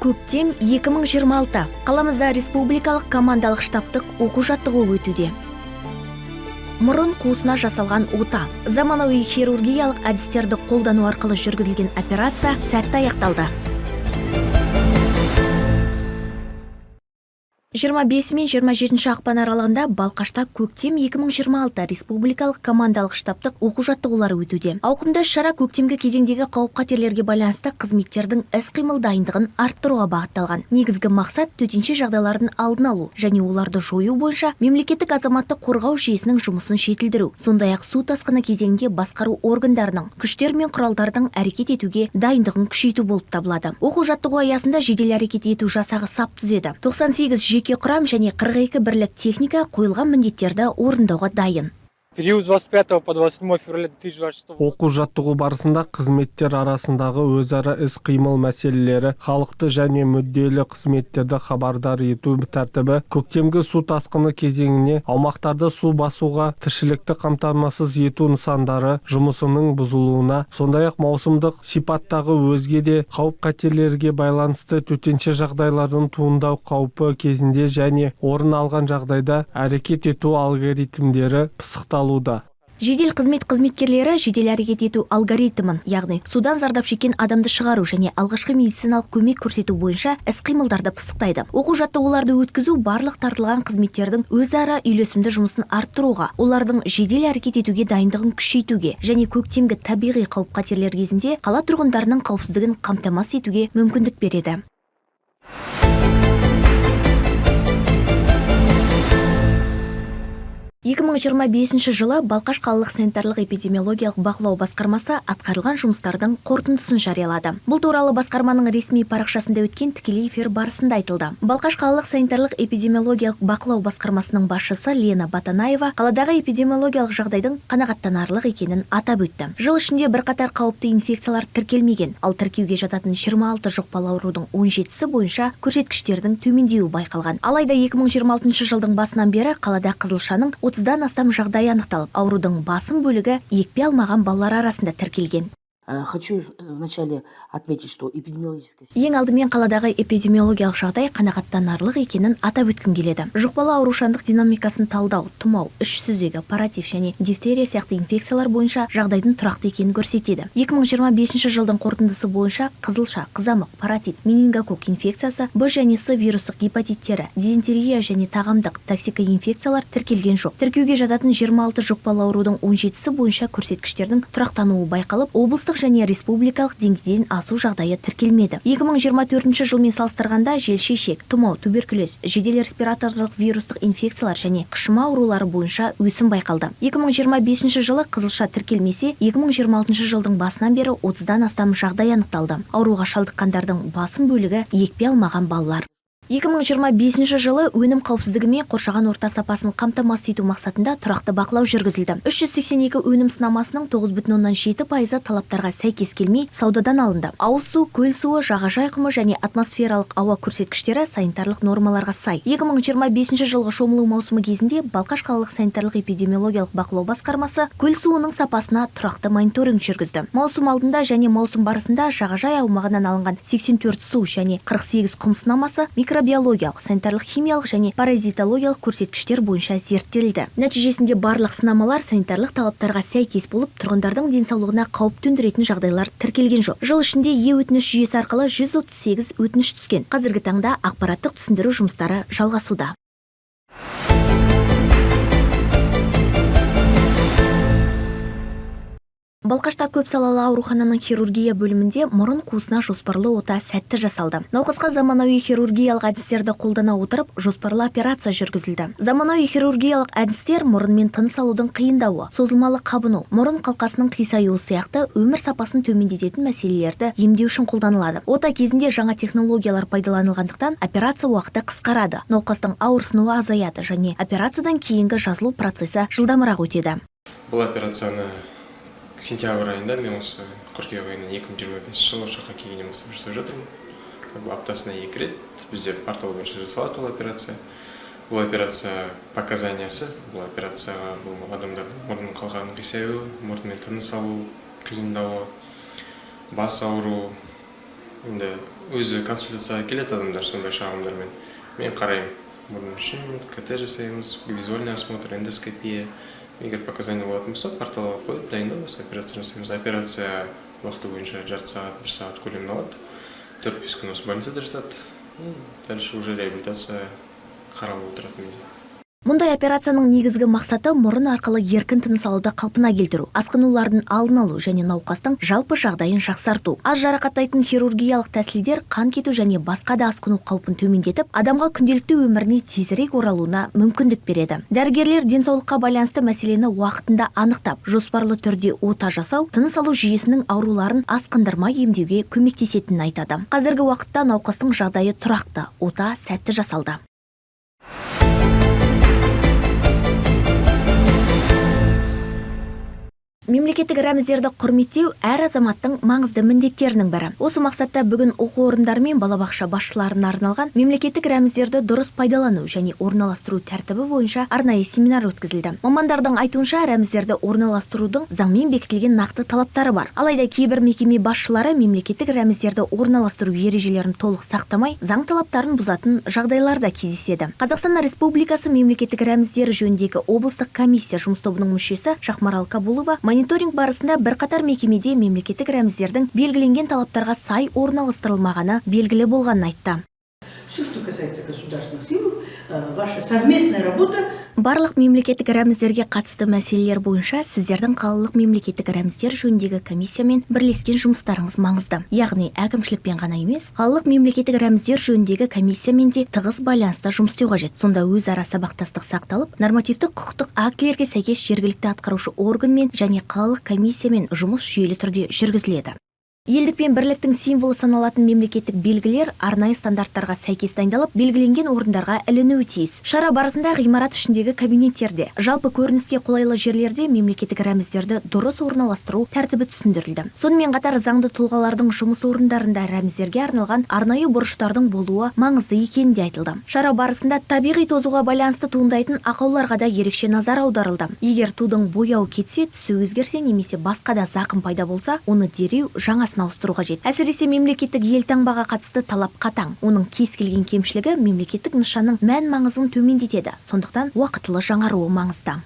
Көктем 2026. Қаламызда республикалық командалық штабтық оқу-жаттығу өтуде. Мұрын қуысына жасалған ота. Заманауи хирургиялық әдістерді қолдану арқылы жүргізілген операция сәтті аяқталды. 25 мен 27 ақпан аралығында Балқашта Көктем 2026 республикалық командалық штабтық оқу-жаттығулары өтуде. Ауқымды іс-шара көктемгі кезеңдегі қауіп-қатерлерге байланысты қызметтердің іс-қимыл дайындығын арттыруға бағытталған. Негізгі мақсат төтенше жағдайлардың алдын алу және оларды жою бойынша мемлекеттік азаматтық қорғау жүйесінің жұмысын жетілдіру. Сондай-ақ су тасқыны кезеңінде басқару органдарының күштер мен құралдардың әрекет етуге дайындығын күшейту болып табылады. Оқу-жаттығу аясында жедел әрекет ету жасағы сап түзеді. 98 жеке құрам және 42 бірлік техника қойылған міндеттерді орындауға дайын. Период с 25 по 27 февраля 2026 года. Оқу-жаттығу барысында қызметтер арасындағы өзара іс-қимыл мәселелері, халықты және мүдделі қызметтерді хабардар ету тәртібі, көктемгі су тасқыны кезеңіне аумақтарды су басуға, тіршілікті қамтамасыз ету нысандары жұмысының бұзылуына, сондай-ақ маусымдық сипаттағы өзге де қауіп-қатерлерге байланысты төтенше жағдайлардың туындау қаупі кезінде және орын алған жағдайда әрекет ету алгоритмдері пысықталуда. Жедел қызмет қызметкерлері жедел әрекет ету алгоритмін, яғни судан зардап шеккен адамды шығару және алғашқы медициналық көмек көрсету бойынша іс-қимылдарды пысықтайды. Оқу-жаттығуларды өткізу барлық тартылған қызметтердің өзара үйлесімді жұмысын арттыруға, олардың жедел әрекет етуге дайындығын күшейтуге және көктемгі табиғи қауіп-қатерлер кезінде қала тұрғындарының қауіпсіздігін қамтамасыз етуге мүмкіндік береді. 2025 жылы Балқаш қалалық санитарлық эпидемиологиялық бақылау басқармасы атқарылған жұмыстардың қорытындысын жариялады. Бұл туралы басқарманың ресми парақшасында өткен тікелей эфир барысында айтылды. Балқаш қалалық санитарлық эпидемиологиялық бақылау басқармасының басшысы Лена Батанаева қаладағы эпидемиологиялық жағдайдың қанағаттанарлық екенін атап өтті. Жыл ішінде бірқатар қауіпті инфекциялар тіркелмеген, ал тіркеуге жататын 26 жұқпалы аурудың 17-сі бойынша көрсеткіштердің төмендеуі байқалған. Алайда 2026 жылдың басынан бері қалада қызылшаның 30-дан астам жағдайы анықталып, аурудың басым бөлігі екпе алмаған балалар арасында тіркелген. Хочу вначале отметить, что эпидемиологическая Ең алдымен қаладағы эпидемиологиялық жағдай қанағаттанарлық екенін атап өткім келеді. Жұқпалы аурушаңдық динамикасын талдау, тұмау, іш сүзегі, паратиф және дифтерия сияқты инфекциялар бойынша жағдайдың тұрақты екенін көрсетеді. 2025 жылдың қорытындысы бойынша қызылша, қызамық, паротит, менингококк инфекциясы, Б және С вирустық гепатиттері, дизентерия және тағамдық токсикоинфекциялар тіркелген жоқ. Тіркеуге жататын 26 жұқпалы аурудың 17-сі бойынша көрсеткіштердің тұрақтануы байқалып, облыстық және республикалық деңгейден асу жағдайы тіркелмеді. 2024 жылмен салыстырғанда желшешек, тұмау, туберкулез, жедел респираторлық вирустық инфекциялар және қышыма аурулары бойынша өсім байқалды. 2025 жылы қызылша тіркелмесе, 2026 жылдың басынан бері 30-дан астам жағдай анықталды. Ауруға шалдыққандардың басым бөлігі екпе алмаған балалар. 2025 жылы өнім қауіпсіздігі мен қоршаған орта сапасын қамтамасыз ету мақсатында тұрақты бақылау жүргізілді. 382 өнім сынамасының 9,7%-ы талаптарға сәйкес келмей, саудадан алынды. Ауыз су, көл суы, жағажай құмы және атмосфералық ауа көрсеткіштері санитарлық нормаларға сай. 2025 жылғы шомылу маусымы кезінде Балқаш қалалық санитарлық эпидемиологиялық бақылау басқармасы көл суының сапасына тұрақты мониторинг жүргізді. Маусым алдында және маусым барысында жағажай аумағынан алынған 84 су және 48 құм сынамасы микробиологиялық, санитарлық химиялық және паразитологиялық көрсеткіштер бойынша зерттелді. Нәтижесінде барлық сынамалар санитарлық талаптарға сәйкес болып, тұрғындардың денсаулығына қауіп төндіретін жағдайлар тіркелген жоқ. Жыл ішінде е-өтініш жүйесі арқылы 138 өтініш түскен. Қазіргі таңда ақпараттық түсіндіру жұмыстары жалғасуда. Балқашта көпсалалы аурухананың хирургия бөлімінде мұрын қуысына жоспарлы ота сәтті жасалды. Науқасқа заманауи хирургиялық әдістерді қолдана отырып, жоспарлы операция жүргізілді. Заманауи хирургиялық әдістер мұрынмен тыныс алудың қиындауы, созылмалы қабыну, мұрын қалқасының қисаюы сияқты өмір сапасын төмендететін мәселелерді емдеу үшін қолданылады. Ота кезінде жаңа технологиялар пайдаланылғандықтан, операция уақыты қысқарады, науқастың ауырсынуы азаяды және операциядан кейінгі жазылу процесі жылдамырақ өтеді. Бұл операцияны сентябрь айында, мен осы қыркүйек айынан 2025 жылы осы жаққа келгеннен бастап жасап жатырмын. Как бы аптасына екі рет бізде портал бойынша жасалады ол операция. Бұл операция показаниясы, бұл операцияға бұл адамдардың мұрнының қалқанының қисаюы, мұрнымен тыныс алу қиындауы, бас ауруы, енді Өзі консультацияға келеді адамдар сондай шағымдармен. Мен қараймын мұрын ішін, КТ жасаймыз, визуальный осмотр, эндоскопия. Егер показания болатын болса, порталға қойып, дайындап, осы операция жасаймыз. Операция уақыты бойынша жарты сағат, бір сағат көлемін алады. 4-5 күн осы больницада жатады. И дальше уже реабилитация қаралып отырады менде. Мұндай операцияның негізгі мақсаты – мұрын арқылы еркін тыныс алуды қалпына келтіру, асқынулардың алдын алу және науқастың жалпы жағдайын жақсарту. Аз жарақаттайтын хирургиялық тәсілдер қан кету және басқа да асқыну қаупін төмендетіп, адамға күнделікті өміріне тезірек оралуына мүмкіндік береді. Дәрігерлер денсаулыққа байланысты мәселені уақытында анықтап, жоспарлы түрде ота жасау тыныс алу жүйесінің ауруларын асқындырмай емдеуге көмектесетінін айтады. Қазіргі уақытта науқастың жағдайы тұрақты, ота сәтті жасалды. Мемлекеттік рәміздерді құрметтеу – әр азаматтың маңызды міндеттерінің бірі. Осы мақсатта бүгін оқу орындары мен балабақша басшыларына арналған мемлекеттік рәміздерді дұрыс пайдалану және орналастыру тәртібі бойынша арнайы семинар өткізілді. Мамандардың айтуынша, рәміздерді орналастырудың заңмен бекітілген нақты талаптары бар. Алайда кейбір мекеме басшылары мемлекеттік рәміздерді орналастыру ережелерін толық сақтамай, заң талаптарын бұзатын жағдайлар да кездеседі. Қазақстан Республикасы мемлекеттік рәміздері жөніндегі облыстық комиссия жұмыс тобының мүшесі Шахмарал Кабулова мониторинг барысында бірқатар мекемеде мемлекеттік рәміздердің белгіленген талаптарға сай орналастырылмағаны белгілі болғанын айтты. Все, что касается государственных символов, ваша совместная работа. Барлық мемлекеттік рәміздерге қатысты мәселелер бойынша сіздердің қалалық мемлекеттік рәміздер жөніндегі комиссиямен бірлескен жұмыстарыңыз маңызды. Яғни әкімшілікпен ғана емес, қалалық мемлекеттік рәміздер жөніндегі комиссиямен де тығыз байланыста жұмыс істеу қажет. Сонда өзара сабақтастық сақталып, нормативтік құқықтық актілерге сәйкес жергілікті атқарушы органмен және қалалық комиссиямен жұмыс жүйелі түрде жүргізіледі. Елдік пен бірліктің символы саналатын мемлекеттік белгілер арнайы стандарттарға сәйкес дайындалып, белгіленген орындарға ілінуі тиіс. Шара барысында ғимарат ішіндегі кабинеттерде, жалпы көрініске қолайлы жерлерде мемлекеттік рәміздерді дұрыс орналастыру тәртібі түсіндірілді. Сонымен қатар заңды тұлғалардың жұмыс орындарында рәміздерге арналған арнайы бұрыштардың болуы маңызды екені де айтылды. Шара барысында табиғи тозуға байланысты туындайтын ақауларға да ерекше назар аударылды. Егер тудың бояуы кетсе, түсі өзгерсе немесе басқа да зақым пайда болса, оны дереу жаңасын ауыстыру қажет. Әсіресе мемлекеттік елтаңбаға қатысты талап қатаң. Оның кез келген кемшілігі мемлекеттік нышанның мән маңызын төмендетеді. Сондықтан уақытылы жаңаруы маңызды.